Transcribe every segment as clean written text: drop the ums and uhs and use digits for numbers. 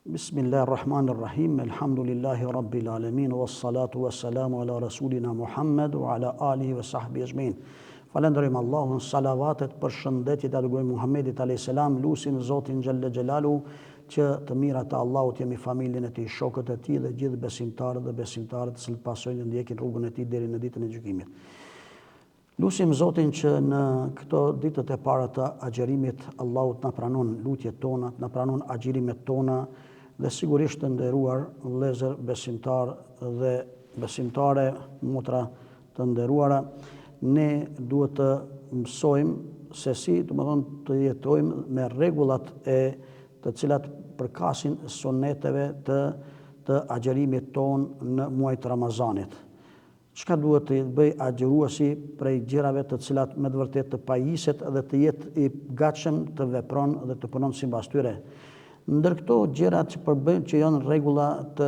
Bismillahirrahmanirrahim, Elhamdulillahi Rabbil Alemin, wa salatu wa salamu ala Rasulina Muhammed, wa ala alihi wa sahbihi exhmein. Falenderojmë Allahun, salavatet përshëndetjet ia dërgojmë Muhammedit a.s. Lusim Zotin Xhelle Xhelaluhu, që të mirat e Allahut të jenë mbi familjen e tij, shokët e tij dhe gjithë besimtarët dhe besimtaret të cilët pasojnë dhe ndjekin rrugën e tij deri në ditën e gjykimit. Lusim Zotin që në këto ditët e para të agjërimit Allahu të na pranon lutjet tona, të na pranon agjërimet tona dhe sigurisht të nderuar vëllezër besimtarë dhe besimtare, motra të nderuara, ne duhet të mësojmë se si, domethënë, të jetojmë me rregullat e të cilat përkasin suneteve të të agjërimit tonë në muajt e Ramazanit. Çka duhet të bëjë agjëruesi prej gjërave të cilat me të vërtetë të pajiset dhe të jetë i gatshëm të vepron dhe të punon simbas tyre? Ndër këto gjëra që përbëjnë që janë rregulla të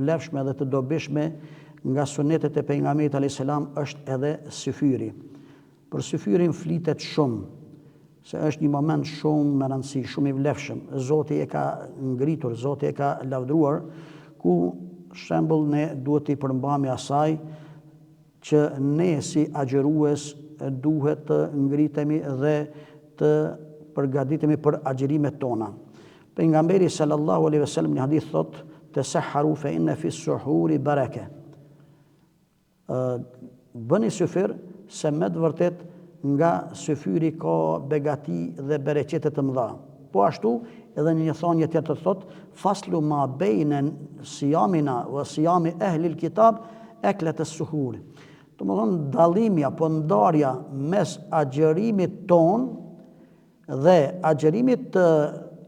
vlefshme dhe të dobishme nga sunetet e Pejgamberit alejhi selam është edhe syfyri. Për syfyrin flitet shumë, se është një moment shumë me rëndësi, shumë i vlefshëm. Zoti e ka ngritur, Zoti e ka lavdëruar, ku shembull ne duhet t'i përmbahemi asaj që ne si agjërues duhet të ngritemi dhe të përgatitemi për agjërimet tona. Pejgamberi sallallahu alaihi wasallam në hadith thotë: "Tesahharu fa inna fi suhuri baraka." Bëni syfyr se me të vërtetë nga syfyri ka begati dhe bereqete të mëdha. Po ashtu, edhe në një thënie tjetër thotë, faslu ma bejne sijamina wa sijami ehlil kitab eklet es-suhur. Domethënë, dallimi apo ndarja mes agjërimit tonë Dhe agjërimit të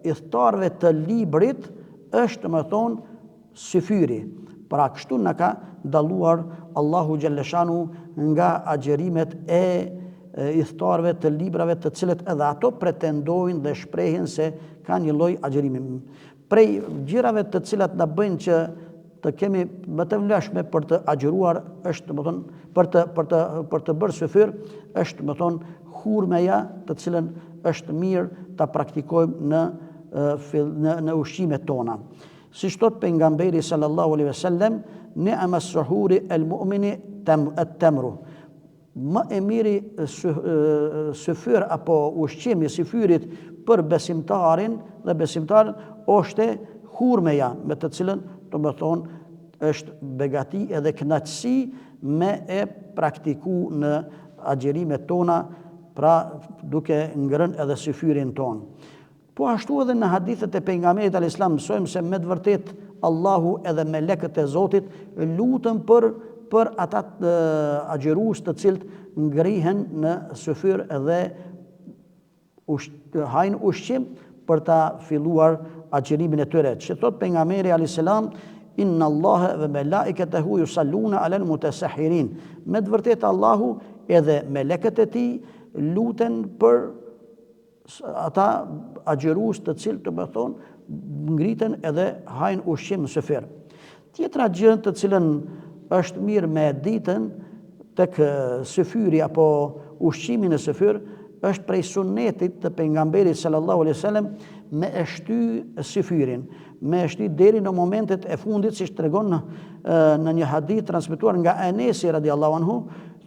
ithtarëve të librit është domethënë syfyri. Pra kështu na ka dalluar Allahu xhelleshanuhu nga agjërimet e ithtarëve të librave të cilët edhe ato pretendojnë dhe shprehin se kanë një lloj agjërimi. Prej gjërave të cilat na bëjnë që të kemi më të vlefshme për të agjëruar është, domethënë, për të për të për të bërë syfyr është, domethënë, hurmeja të cilën është mirë ta praktikojmë në në në ushqimet tona. Siç thotë pejgamberi sallallahu alaihi wasallam, ni'ma suhuri el mu'mini tem et-temru. Më e miri syfyr apo ushqim i syfyrit për besimtarin dhe besimtaren është hurmeja me të cilën, domethënë, është begati edhe kënaqësi me e praktiku në agjërimet tona, pra duke ngrënë edhe syfyrin tonë. Po ashtu edhe në hadithet e Pejgamberit alejhi selam mësojmë se me të vërtetë Allahu edhe melekët e Zotit luten për për ata agjërues të cilët ngrihen në syfyr dhe ush, hajnë ushqim për ta filluar agjërimin e tyre. Që thotë Pejgamberi alejhi selam Inna Allahe ve melaiketehu yusalluna alel mutesahirin. Me të vërtetë Allahu edhe melekët e tij luten për Ata agjërues të cilët, domethënë, ngriten edhe hajnë ushqim në syfyr. Tjetra gjë të cilën është mirë me ditën tek syfyri apo ushqimi në syfyr është prej sunnetit të pejgamberit sallallahu alaihi wasallam me e shty syfyrin, me e shty deri në momentet e fundit siç tregon në, në një hadith transmetuar nga Enesi radiallahu anhu,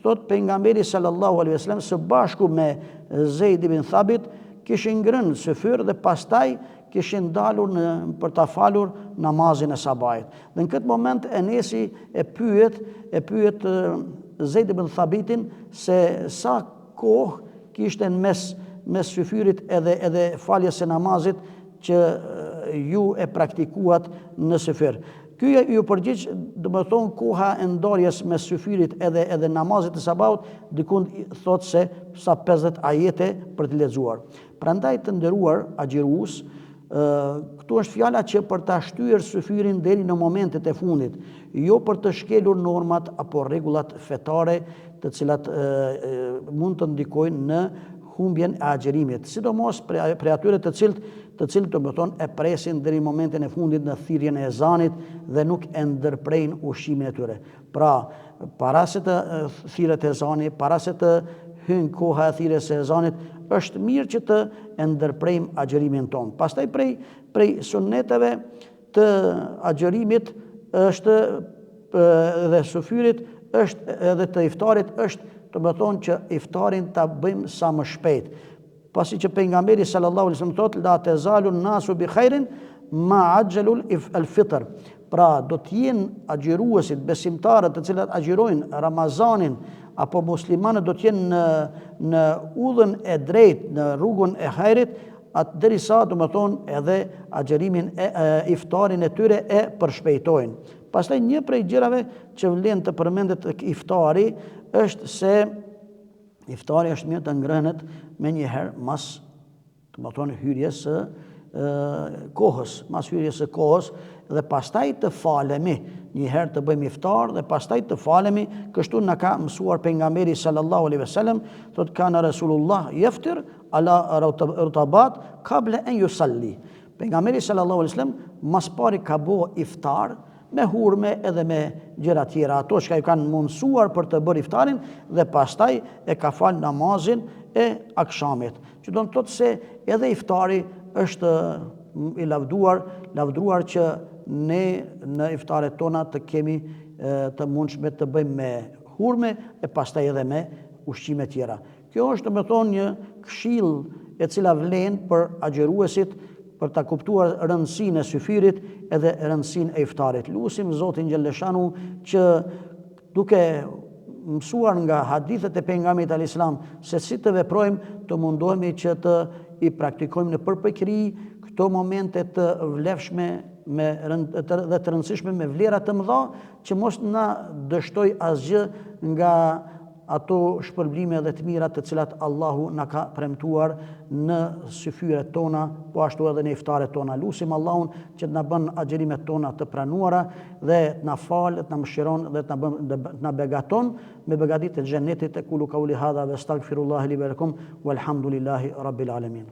Thotë Pejgamberi sallallahu alejhi ve sellem së bashku me Zejd ibn Thabit kishin ngrënë syfyr dhe pastaj kishin dalur në për ta falur namazin e sabahit. Dhe në këtë moment Enesi e pyet e pyet Zejd ibn Thabitin se sa kohë kishte në mes mes syfyrit edhe edhe faljes së namazit që ju e praktikuat në syfyr. Ky iu përgjigj, domethënë koha e ndarjes mes syfyrit edhe edhe namazit të sabahut, dikund thotë se sa 50 ajete për të lexuar. Prandaj të nderuar agjërues, këtu është fjala që për ta shtyrë syfyrin deri në momentet e fundit, jo për të shkelur normat apo rregullat fetare të cilat e, e, mund të ndikojnë në humbjen e agjërimit, sidomos prej, prej atyre të cilët të cilët domethënë e presin deri në momentin e fundit në thirrjen e ezanit dhe nuk e ndërprejnë ushqimin e tyre. Pra, para se të thirret ezani, para se të hyn koha e thirrjes së ezanit, është mirë që të e ndërprejmë agjërimin tonë. Pastaj prej prej sunneteve të agjërimit është dhe syfyrit është edhe të iftarit është domethonë që iftarin ta bëjmë sa më shpejt. Pasi që pejgamberi sallallahu alaihi wasallam thotë la tezalu nasu bi khairin ma axhelul el fitr. Pra do të jenë agjëruesit, besimtarët të cilët agjërojnë Ramazanin apo muslimanët do të jenë në në udhën e drejtë, në rrugën e hajrit, atë derisa domethonë edhe agjërimin e, e iftarin e tyre e përshpejtojnë. Pastaj një prej gjërave që vlen të përmendet tek iftari është se Iftari është mirë të ngrënet menjëherë mas, domethonë, hyrjes së kohës, mas hyrjes së kohës dhe pastaj të falemi, një herë të bëjmë iftar dhe pastaj të falemi, kështu na ka mësuar pejgamberi sallallahu alaihi wasallam, thotë kana Rasulullah jeftir ala rutabat kable en jusalli. Pejgamberi sallallahu alaihi wasallam mas pari ka bo iftar me hurme edhe me gjëra tjera, ato çka ju kanë mundësuar për të bërë iftarin dhe pastaj e ka falë namazin e akshamit. Që do të thotë se edhe iftari është i lavduar, lavdruar që ne në iftaret tona të kemi të mundshme të bëjmë me hurme e pastaj edhe me ushqime tjera. Kjo është domethonë një këshillë e cila vlen për agjëruesit për ta kuptuar rëndësinë e syfyrit edhe rëndësinë e iftarit. Lusim Zotin xhelleshanuhu që duke mësuar nga hadithet e pejgamberit alayhis salam se si të veprojmë, të mundohemi që të i praktikojmë në përpikëri këto momente të vlefshme me rënd, të, dhe të rëndësishme me vlera të mëdha që mos na dështojë asgjë nga ato shpërblime dhe të mira të cilat Allahu na ka premtuar në syfyret tona, po ashtu edhe në iftaret tona. Lusim Allahun që të na bën agjërimet tona të pranuara dhe të na falë, të na mëshiron dhe të na bën të na begaton me begatitë e xhenetit. Ekulu kauli hadha ve estagfirullahe li ve lekum, walhamdulillahi rabbil alamin.